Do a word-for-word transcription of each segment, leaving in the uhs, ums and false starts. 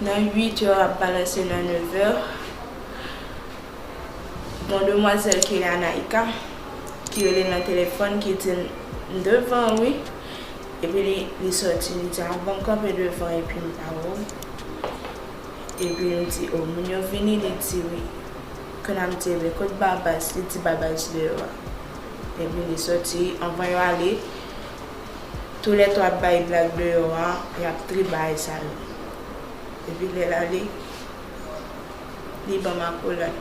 Nan uit è, ap balanse nan nèf è, gon demwazèl ki rele Anaïka, ki rele nan telefòn, ki di m, "M devan wi." Epi li, li sòti, li di, "A bon, kanpe devan epi m pa wè w." Epi m di, "O, moun yo vini?" Li di, "Wi." Kounye a m di, "Ebyen, kot Babas?" Li di, "Babas deyò a." Epi li sòti, anvan yo ale, toulètwa ap bay blag deyò a, y ap triye bagay sa yo. Epi lè l ale, li ban m akolad.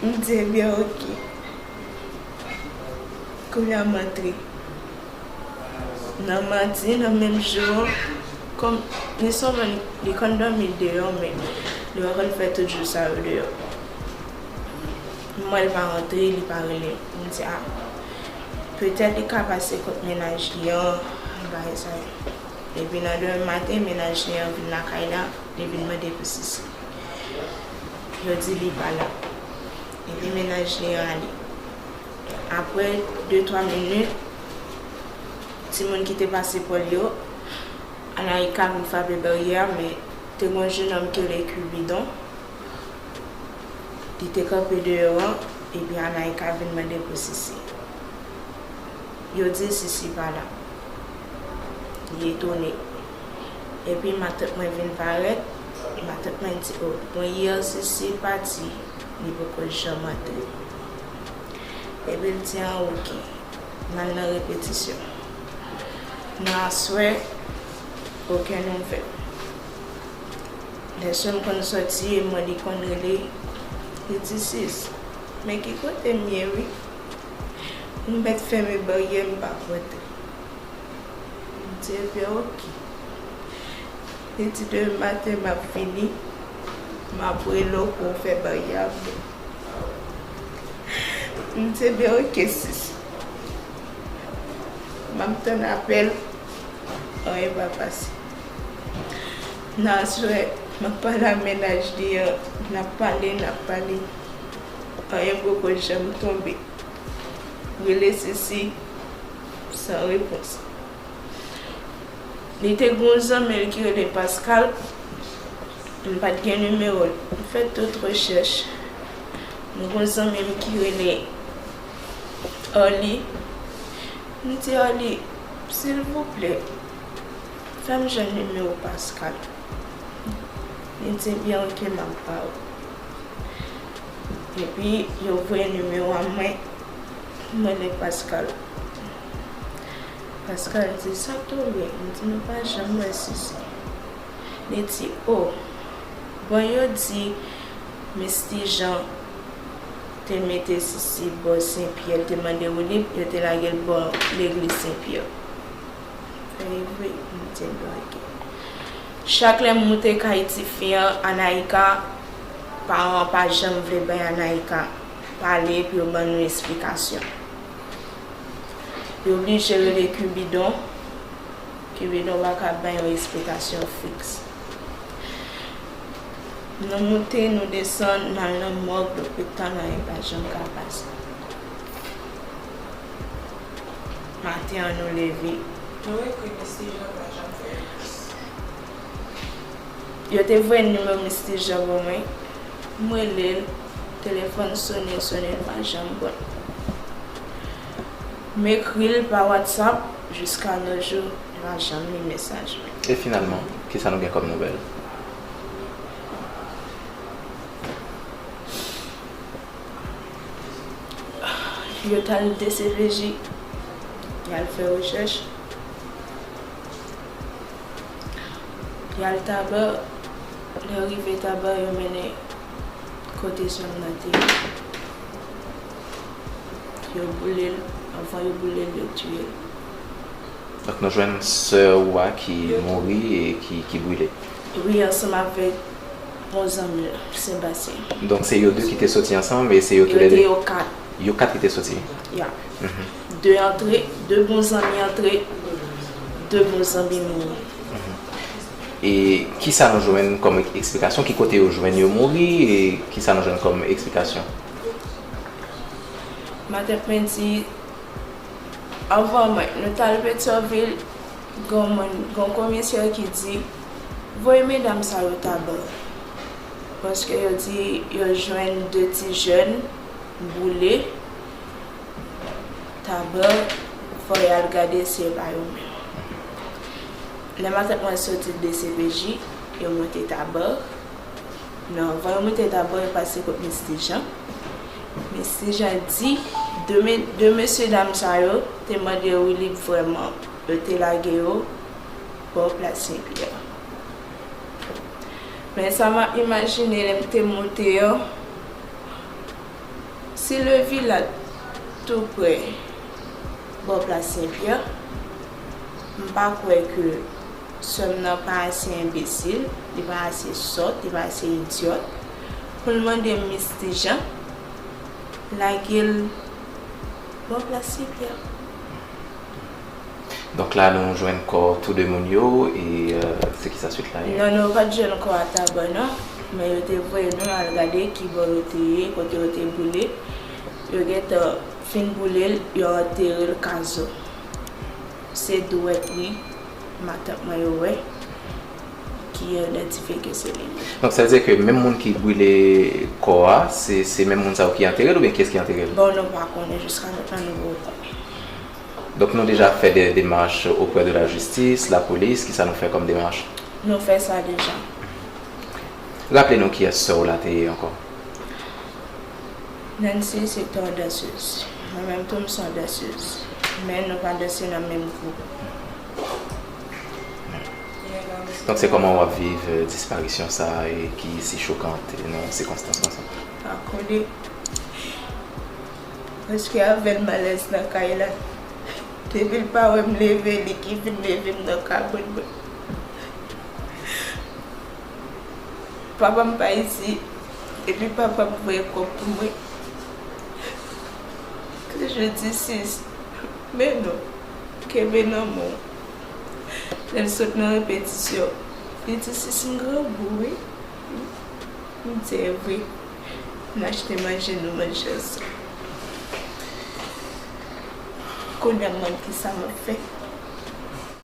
M di, "Ebyen, oke." Kounye a m antre. Nan madi, nan menm jou an, kòm li souvan, li konn dòmi deyò, men li pa konn fè tout jou sa yo deyò. M wè l pa rantre, li pa rele m. M di, "A, petèt li ka pase kot mennaj li an, bagay sa yo." Epi nan demen maten, mennaj li an vin lakay la, li vin mande pou Sisi. Yo di li pa la. Epi mennaj li an ale. Apre de twa minit, timoun ki te pase pa l yo, Anaïka vin frape baryè a, men te gon jennonm ki rele Cupidon. Li te kanpe deyò an, epi Anaïka vin mande pou Sisi. Yo di l Sisi pa la. Li etone. Epi matant mwen vin parèt, matant mwen di, "O, bon, yè Sisi pati, li poko janm antre." Epi l di, "A, oke." N al nan repetisyon. Nan aswè, okenn nouvèl. Lè sè m konn sòti, e mwen li konn rele, li di, "Sis, men ki kote m ye wi? M mèt fèmen baryè, m pa kontre." M di, "Ebyen, oke." Li di, "Demen maten, m ap vini, m ap rele w pou w fè baryè avè m." M di, "Ebyen, oke, sis." M ap tann apèl, anyen pa pase. Nan aswè, m ap pale ak mennaj li an, n ap pale, n ap pale. Anyen poko janm tonbe. Rele Sisi, san repons. Li te gon zanmi l ki rele Pascal, m pa t gen nimewo l. M fè tout rechèch. M gon zanmi m ki rele Orly. M di Orly, "Silvouplè, fè m jwenn nimewo Pascal." Li di, "Ebyen, oke, m ap ba w." Epi, yo voye nimewo a mwen, mwen rele Pascal. Pascal di, "Sa k tonbe?" M di, "Nou pa janm wè Sisi." Li di, "O, bon, yo di Misty Jean te mete Sisi bò Sen Pyè, l te mande woulib, yo te lage l bò legliz Sen Pyè." Sa e vre, m di, "Bon, oke." Chak lè m moute kay tifi an, Anaïka, paran an pa janm vle bay Anaïka pale pou yo ban nou esplikasyon. Yo oblije rele Cupidon. Cupidon pa ka bay yon esplikasyon fiks. Nou moute, nou desann, n al nan mòg, lopital, anyen pa janm ka pase. Maten an, nou leve. Nou ekri Misty Jean pa janm fè repons. Yo te voye nimewo Misty Jean ban mwen. M rele l, telefòn sonnen, sonnen, l pa janm pran. M ekri l pa WhatsApp, jiska nos jours, li pa janm li mesaj mwen. E finalman, kisa nou gen kòm nouvèl? Yo t al D C P J, y al fè rechèch. Y al Taba, lè yo rive Taba, yo mennen kote sè m nan te ye. Yo boule l, anvan yo boule l, yo tiye l. Donk, nou jwenn sè ou a ki mouri e ki, ki brile. Wi, ansanm avèk bon zanmi l, Sébastien. Donk, se yo de ki te soti ansanm e se yo toulède? Yo te yo kat. Yo kat ki te soti? Ya. Mhm. De antre, de bon zanmi antre, de bon zanmi mouri. Mhm. E kisa nou jwenn kòm eksplikasyon? Ki kote yo jwenn yo mouri? E kisa nou jwenn kòm eksplikasyon? Matant mwen di, Anvan mwen, nou t al Petyonvil, gen yon moun, gen yon komisè ki di, voye medam sa yo Taba. Paske yo di yo jwenn de ti jèn boule Taba, fò y al gade si e pa yo menm. Lè matant mwen soti D C P J, yo monte Taba. Non, anvan yo monte Taba, yo pase kot Misti Jan. Misti Jan di, de, me- de mesye dam sa yo te mande Wilib vrèman, yo te lage yo bò Plas Sen Pyè. Men sa m ap imajine lè m te monte an, si Levilat tou prè bò Plas Sen Pyè, m pa kwè ke sè m nan pa ase enbesil, li pa ase sòt, li pa ase idyòt pou l mande Misti Jan lage l bò Plas Sen Pyè. Donk la, nou jwenn kò tou de moun yo, e euh, se ki sa swit la ye? Non, nou pa t jwenn kò a Taba non, men yo te voye nou al gade ki bò yo te ye, kote yo te boule. Yo gentan fin boule l, yo antere l Kazo. Se dwèt li, matant mwen yo wè, ki idantifye ke se li menm. Donk sa vle di ke menm moun ki brile kò a, se se menm moun sa yo ki antere l oubyen kiyès ki antere l? Bon, nou pa konnen, jiska mentnan nou poko konnen. Donk nou deja fè de demach oprè de la jistis, lapolis, kisa nou fè kòm demach? Nou fè sa deja. Raple nou kiyès sè w la te ye ankò? Nancy se te yon dansez. Mwen menm tou m se yon dansez. Men nou pa danse nan menm gwoup. Donk se kòman w ap viv euh, disparisyon sa a e ki si chokant e nan sikonstans konsa? Pa konnen. Paske avè l malèz nan kay la. Depi l pa wè m leve, li ki vin leve m nan kabann mwen. Papa m pa isit, epi papa m voye kòb pou mwen. Toujou di sis, men non, kenbe nan men w. Lè l sot nan repetisyon, li di sis m grangou wi. M di e vre. M achte manje nou manje ansanm. Kounye a m konn kisa m ap fè.